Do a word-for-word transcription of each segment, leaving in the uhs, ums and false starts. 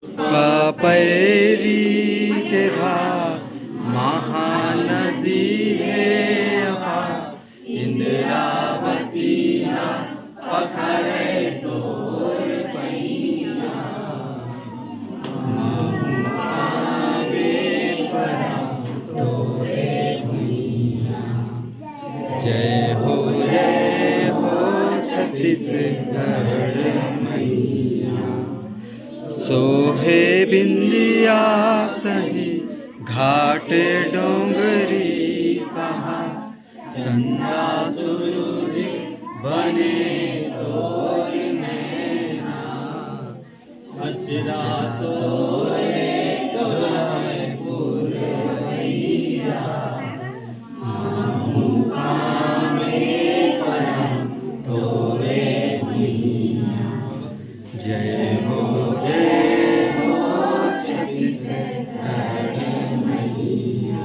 पपैरी के धार महानदी हे अपार, इंद्रावती ला पखरे तोर पैया। जय हो, जय हो छत्तीसगढ़ मैया। सोहे बिंदिया सही घाट डोंगरी पहाड़, चंदा सूरज बने तोर नैना। अचरा तोरे कोलमपुर मैया, आऊं पावे परम तोरे मैया। जय हो, जय हो छत्तीसगढ़ मैया।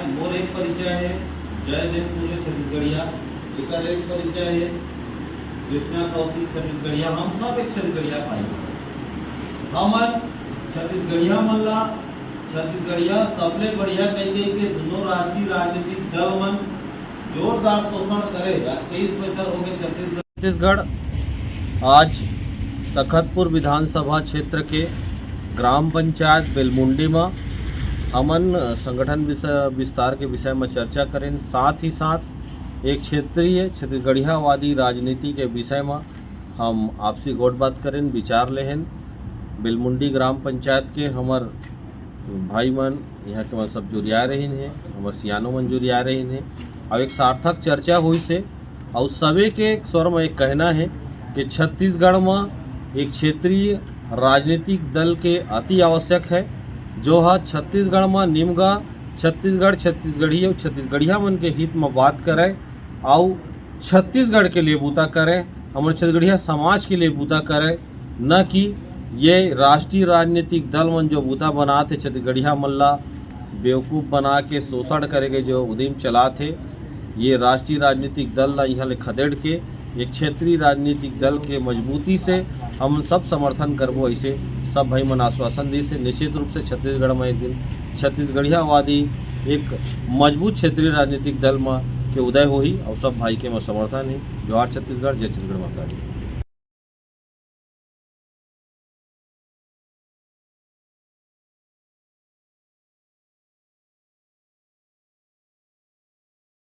मोर एक परिचय हे, जय देव पूज्य छत्तीसगढ़िया। एकर एक परिचय हे, कृष्णा कौशिक छत्तीसगढ़िया। हम सब एक छत्तीसगढ़िया भाई। हमन छत्तीसगढ़िया मन ला, छत्तीसगढ़िया सबले बढ़िया कहि कहि के दुनों राष्ट्रीय राजनीतिक दल मन जोरदार शोषण करे। आज तेईस बछर हो गए छत्तीसगढ़। छत्तीसगढ़ आज तखतपुर विधानसभा क्षेत्र के ग्राम पंचायत बेलमुंडी म हमन संगठन विस-, विस्तार के विषय म चर्चा करेन, साथ ही साथ एक क्षेत्रीय छत्तीसगढ़ियावादी राजनीति के विषय म हम आपसी गोठ बात करेन, विचार लेहेन। बेलमुंडी ग्राम पंचायत के हमर भाई मन, यहाँ के मन सब जुरिया रहिन हे, हमर सियानो मन जुरिया रहिन हे, अउ एक सार्थक चर्चा होइस हे। अउ सबे के एक स्वर म एक कहना हे कि छत्तीसगढ़ म एक क्षेत्रीय राजनीतिक दल के अति आवश्यक हे, जो ह छत्तीसगढ़ म निमगा छत्तीसगढ़, छत्तीसगढ़ी अउ छत्तीसगढ़िया मन के हित म बात करय अउ छत्तीसगढ़ के लिए बूता करय, हमर छत्तीसगढ़िया समाज के लिए बूता करय, न कि ये राष्ट्रीय राजनीतिक दल मन जो बूता बनात हे छत्तीसगढ़िया मन ला बेवकूफ़ बना के शोषण करे के जो उद्यम चलात हे, ये राष्ट्रीय राजनीतिक दल ला इहाँ ले खदेड़ के एक क्षेत्रीय राजनीतिक दल के मजबूती से हम सब समर्थन करबो, ऐसे सब भाई मन आश्वासन दिस हे। निश्चित रूप से छत्तीसगढ़ में एक दिन छत्तीसगढ़ियावादी एक मजबूत क्षेत्रीय राजनीतिक दल म के उदय होही अउ सब भाई के म समर्थन हे। जोहार छत्तीसगढ़, जय छत्तीसगढ़ माता दी।